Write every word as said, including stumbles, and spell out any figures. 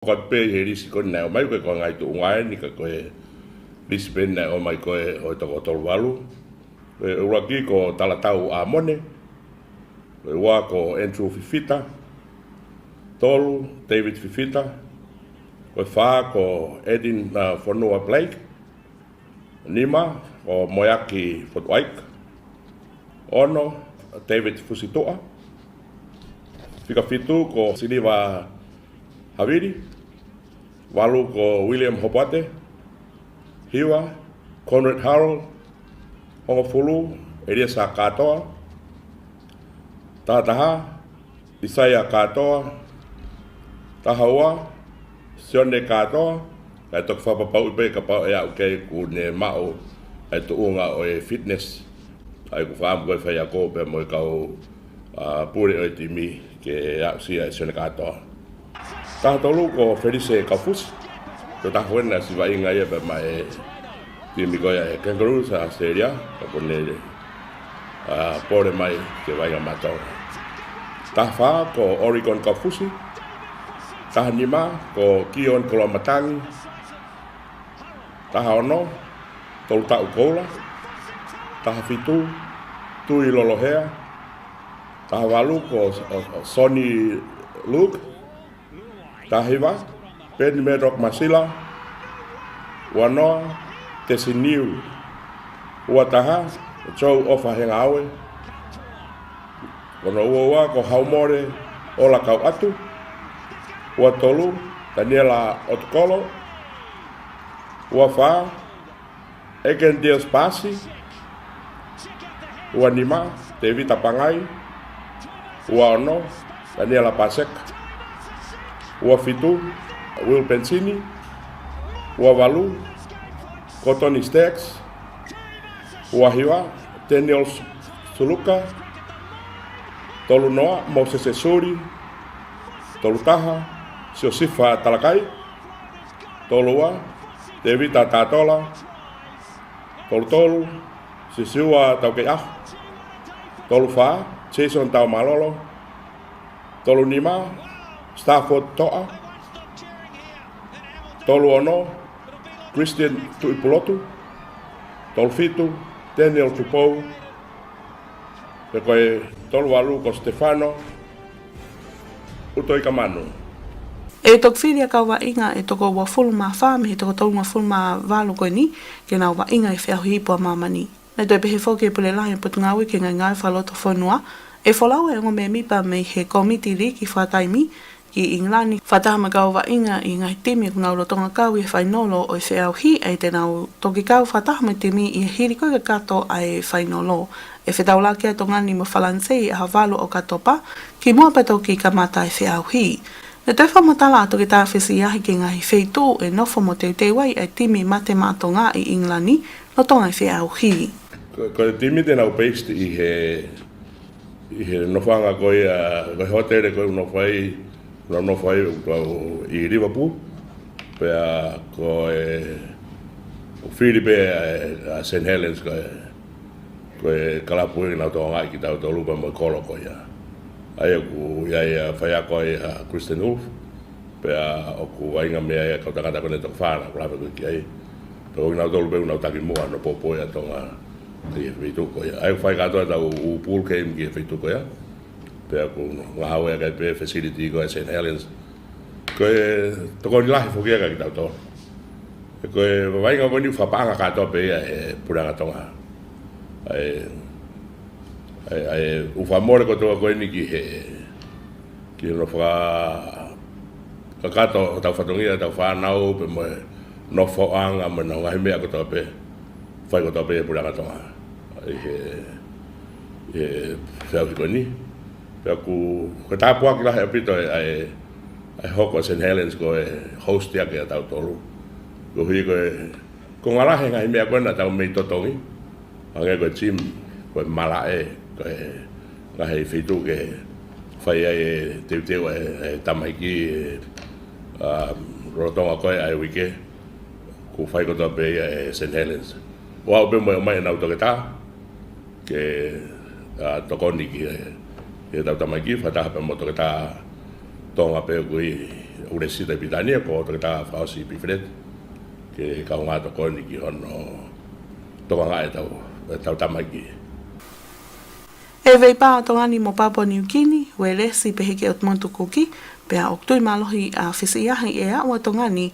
Ko e pē he lisi ko eni naʻe ʻomai ko e, ko e ngaahi tuʻunga eni ka ko e lisi pē naʻe ʻomai ko e ʻo e toko tolu valu. Ko e ʻuluaki ko Talatau ʻAmone. Ko e ua ko Andrew Fifita. Tolu, David Fifita. Ko e fā ko Edin, uh, Fonua Blake. Nima ko Moeaki Fotuaika. Ono, David Fusituʻa. Fika fitu ko Siliva Havili. Valu ko William Hopoate. Hiva, Conrad Harold. Hongofulu, Eliesa Kātoa. Taha taha, ʻIsaia Kātoa. Taha ua, Sione Kātoa. Kae toki fakapapauʻi pē kapau ʻe aʻu ki ai kuo ne maʻu ʻa e tuʻunga ʻo e fitness. ʻA ia ʻoku fakaʻamu ko e faiako pea mo e kau, ā, pule ʻo e timi ke aʻusia ʻe Sione Kātoa. Taha tolu ko Felise Kaufusi. Ko e taha ko ena naʻe siʻi vaʻinga ia pea maʻa e timi ko ia ʻa e Kangaroos ʻa ʻAositelēlia, ka kuo ne, ā, pole mai ke vaʻinga maʻa Tonga. Taha fā ko Oregon Kaufusi. Taha nima ko Kion Koloamatangi. Taha ono, Tolutaʻu Koula. Taha fitu, Tui Lolohea. Taha valu ko, ʻo, ʻo Soni Luke. Taha hiva, Peni Medok Masila. Ua noa, Tesi Niu. Ua taha, Joe ʻOfa Hengaue. Ko hono ua ua ko Haumole Ola Kauʻatu. Ua tolu, Taniela ʻOtukolo. Ua fā, Eken Dias Pasi. Ua nima, Tevita Pangai. Ua ono, Taniela Paseka. Ua fitu, Will Pensini. Ua valu, Kotoni Staggs. Ua hiva, Daniel Su-, Suluka. Tolu noa, Mosese Suli. Tolu taha, Siosifa Talakai. Tolu ua, Tevita Tatola. Tolu tolu, Sisiua Taukeiʻaho. Tolu fā, Jason Taumalolo. Tolu nima, Stafford Toʻa. Tolu ono, Christian Tuʻipulotu. Tolu fitu, Daniel Tupou. Pea ko e tolu valu ko Stefano ʻUtoikamanu. ʻE toki fili ʻa e kau vaʻinga ʻe toko uofulu mā fā mei he toko tolungofulu mā valu ko eni ke nau vaʻinga ʻi he feʻauhi ipu ʻa māmani. Naʻe toe pehē foki ʻe he Pule Lahi ʻo e Potungāue ki he Ngaahi Ngāue Fakalotofonua, ʻe folau ʻa e ongo mēmipa mei he kōmiti liki fakataimi ki ʻIngilani, fakataha mo e kau vaʻinga ʻi he ngaahi timi ʻoku nau lolotonga kau ʻi he fainolo ʻo e feʻauhi, ʻa ia te nau toki kau fakataha mo e timi ʻi he hili ko ē kakato ʻa e fainolo. ʻE fetaulaki ʻa Tonga ni mo Falanisē ʻi he ʻaho valu ʻo ʻOkatopa, kimuʻa pea toki kamata e feʻauhi. Naʻe toe fakamatala ʻa Toketā Fesiahi ki he ngaahi feituʻu ʻe nofo mo teuteu ai ʻa e timi Mate Maʻa Tonga ʻi ʻIngilani, lolotonga e feʻauhi. Ko, ko e timi te nau based ʻi he ʻi he nofoʻanga ko ia, ko e hōtele ko ē ʻoku nofo ai, ʻoku nau nofo ai ʻoku tau ʻi Liverpool, pea ko e, ʻoku fili pē ʻa, ʻa Saint Helens ko e, ko e kalapu ʻoku nau tokangaʻi kitautolu pea mo e kolo ko ia. ʻA ia ʻoku ʻi ai ʻa e faiako ʻa Kristen Wolf, pea ʻoku vaʻinga mei ai ʻa e kau tangata ko eni ʻe toko fā naʻa ku lave ko ē ki ai. Pea ko kinautolu pē ʻoku nau taki muʻa ʻo nau poupou ʻa Tonga ʻi he feituʻu ko ia. ʻA ia ʻoku fai kātoa ʻetau ʻū pool game ki he feituʻu ko ia. Pea ʻoku ngāueʻaki ai pē facility ko ē ʻa Saint Helens. Ko e tokoni lahi foki ia kiate kitautolu. He ko e vaʻinga ko eni ʻoku fakapaʻanga kātoa pē ia ʻe he Puleʻanga Tonga. ʻA e, ʻa e, ʻa e ʻoku fakamole kotoa ko eni ki he, ki hono fakakakato hotau fatongia, hotau fānau, pea mo e nofoʻanga, mo e ngaahi meʻa kotoa pē. Fai kotoa pē ʻe he Puleʻanga Tonga. ʻI he, ʻi he feʻauhi ko eni. Pea ʻoku, ko e tāpuaki lahi ʻaupito ʻa e, ʻa e, ʻa e hoko ʻa Saint Helens ko e host ʻaki ʻa tautolu. Koeʻuhi ko e, ko e ngaahi lahi e ngaahi meʻa ko ē naʻa tau mei totongi. Hangē ko e gym, ko e malaʻe, ko e ngaahi feituʻu ke fai ai e teuteu ʻa e, ʻa e tamaiki, ē, ā, lolotonga ko ē ʻa e uike, ʻoku fai kotoa pē ia ʻe Saint Helens. ʻO aʻu pē mo e ʻomai ʻenau toketā, ke, ā, tokoni ki he, ki heʻetau tamaiki, fakataha pē mo e toketā Tonga pē ʻoku ʻi ʻOku lēsisita ʻi Pilitānia ko Toketā Fakaʻosi Pifeleti ke kaungā tokoni ki hono tokangaʻi ʻetau, ʻetau tamaiki. ʻE veipā ʻa Tonga ni mo Papua Niu Kini, Uēlesi pehē ki ʻOtu Motu Kuki, pea ʻoku tui mālohi ʻa Fisi ʻi he ʻaho ni ʻe aʻu ʻa Tonga ni